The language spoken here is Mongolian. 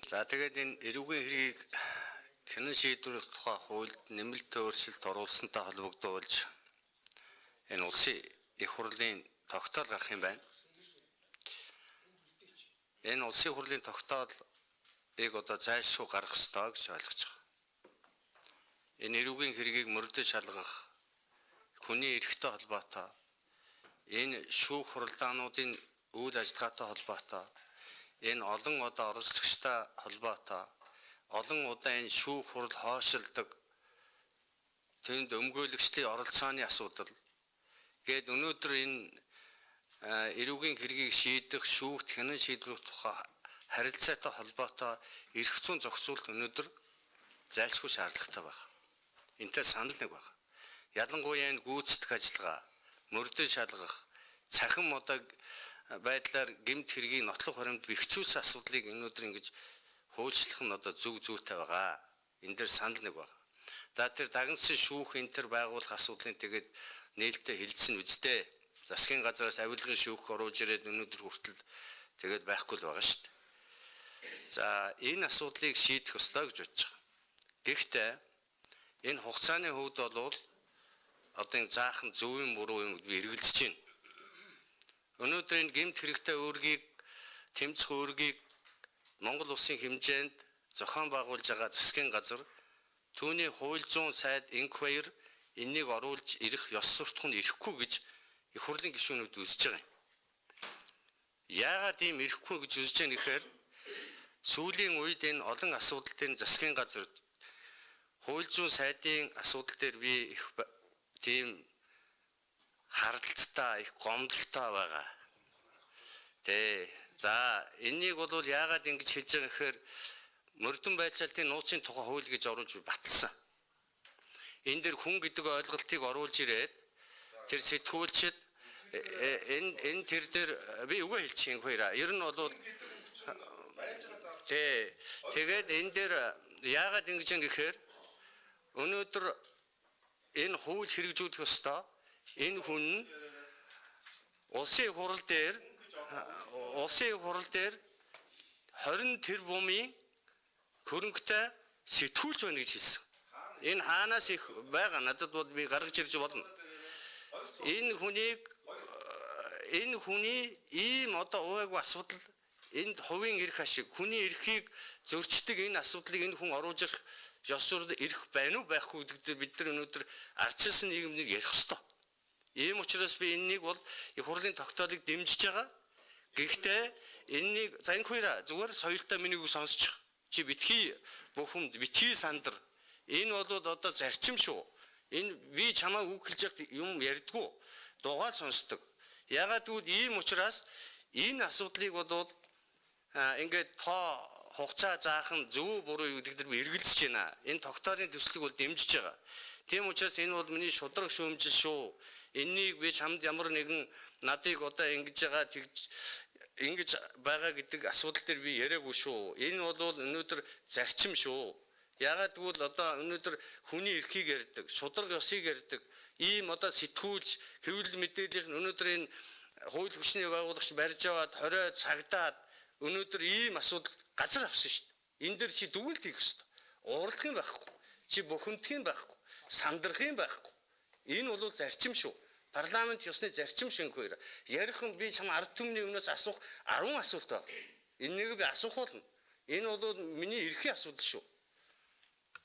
За тэгээд энэ эрүүгийн хэргийг хянан шийдвэрлэх тухай хуульд нэмэлт өөрчлөлт оруулсантай холбогдуулж энэ улсын их хурлын тогтоол гарах юм байна. Энэ улсын хурлын тогтоолыг одоо зайлшгүй гаргах ёстой гэж ойлгож байгаа. Энэ эрүүгийн хэргийг мөрдөж шалгах хүний эрхтэй холбоотой, энэ шүүх хуралдаануудын үйл ажиллагаатай холбоотой, энэ олон одоо оролцогчтой холбоотой, олон удаа энэ шүүх хурал хоошилдог, тэнд өмгөөлөгчдийн оролцооны асуудал гээд өнөөдөр энэ эрүүгийн хэргийг шийдэх, шүүхт хянан шийдвэрлэх тухай харилцаатай холбоотой эрх зүйн зохицуулалт өнөөдөр зайлшгүй шаардлагатай байна. Энтэй санал нэг байна. Ялангуяа энэ гүйцэтгэх ажиллагаа, мөрдөн шалгах, цахим одоо байдлаар гэмт хэргийн нотлох хоримд бэхжүүлсэн асуудлыг өнөөдөр ингэж хуульчлах нь одоо зөв зүйтэй байгаа. Энэ дээр санал нэг байна. За тэр дагнсан шүүх энэ төр байгуулах асуудлыг тэгээд нээлттэй хилцсэн үсттэй. Засгийн газараас авилгын шүүх оруулж ирээд өнөөдөр хүртэл тэгээд байхгүй л байгаа шүү дээ. За энэ асуудлыг шийдэх ёстой гэж бодож байгаа. Гэхдээ энэ хугацааны хувьд бол одоо энэ заахан зөв юм буруу юм би эргэлзэж байна. Өнөөдөр энэ гэмт хэрэгтэй үүргийг тэмцэх үүргийг Монгол улсын хэмжээнд зохион байгуулж байгаа засгийн газар түүний хууль зүйн сайд инквайр энэнийг оруулж ирэх ёс суртахуун нь ирэхгүй гэж их хурлын гишүүнүүд үзэж байгаа юм. Яагаад ийм ирэхгүй гэж үзэж байгаа нэхэр сүүлийн үед энэ олон асуудал дээр засгийн газар хууль зүйн сайдын асуудал дээр би их тийм харалттай, их гомдолтой байгаа. Тэ. За энэнийг бол яагаад ингэж хэлж байгаа гэхээр мөрдөн байцаалтын нууцын тухай хууль гэж оруулж баталсан. Энэ дэр хүн гэдэг ойлголтыг оруулж ирээд тэр сэтгүүлчид энэ тэр дээр би үгээ хэлчих юм хоёраа. Ер нь бол тэ тэгээд энэ дээр яагаад ингэж юм гэхээр өнөөдөр энэ хууль хэрэгжүүлэх ёстой энэ хүн нь улсын хурал дээр 20 тэрбумын хөрөнгөтэй сэтгүүлч байна гэж хэлсэн. Энэ хаанаас их байгаа надад бол би гаргаж ирж болно. Энэ хүнийг энэ хүний ийм одоо увайгүй асуудал энд хувийн эрх ашиг хүний эрхийг зөрчдөг энэ асуудлыг энэ хүн оруулж ирэх ёс зүйн эрх байна уу байхгүй гэдэг дээр бид нар өнөөдөр ардчилсан нийгэмнийг ярих ёстой. Ийм учраас би энэнийг бол их хурлын тогтоолыг дэмжиж байгаа. Гэхдээ энэнийг за энэ хоёраа зүгээр соёлтой миний үг сонсчих. Чи битгий бухимд, битгий сандар. Энэ бол одоо зарчим шүү. Энэ би чамаа үг хэлж яхад юм ярьдгүү. Дугаа сонсдог. Ягаад гэвэл ийм учраас энэ асуудлыг бол ингээд тоо хугацаа заах нь зөв буруу гэдэг дээр би эргэлзэж байна. Энэ тогтоолын төслийг бол дэмжиж байгаа. Тийм учраас энэ бол миний шударга шүүмжил шүү. Эннийг би чамд ямар нэгэн надыг одоо ингэж байгаа тэгж ингэж байгаа гэдэг асуудал дээр би яриаггүй шүү. Энэ бол өнөөдөр зарчим шүү. Ягаад гэвэл одоо өнөөдөр хүний эрхийг ярьдаг, шударга ёсыг ярьдаг, ийм одоо сэтгүүлч, хэвлэл мэдээллийн өнөөдөр энэ хууль хүчний байгуулагч барьж аваад хориод цагдаад өнөөдөр ийм асуудал газар авсан шүү дээ. Энэ дээр чи дүгэлт хийх ёстой. Уурлах юм байхгүй. Чи бухимдах юм байхгүй. Сандрах юм байхгүй. Энэ бол зарчим шүү. Парламент ёсны зарчим шинг хоёр. Ярих нь би чам ард түмний өмнөөс асуух 10 асуулт байна. Энэнийг би асуух болно. Энэ бол миний эрхийн асуудал шүү.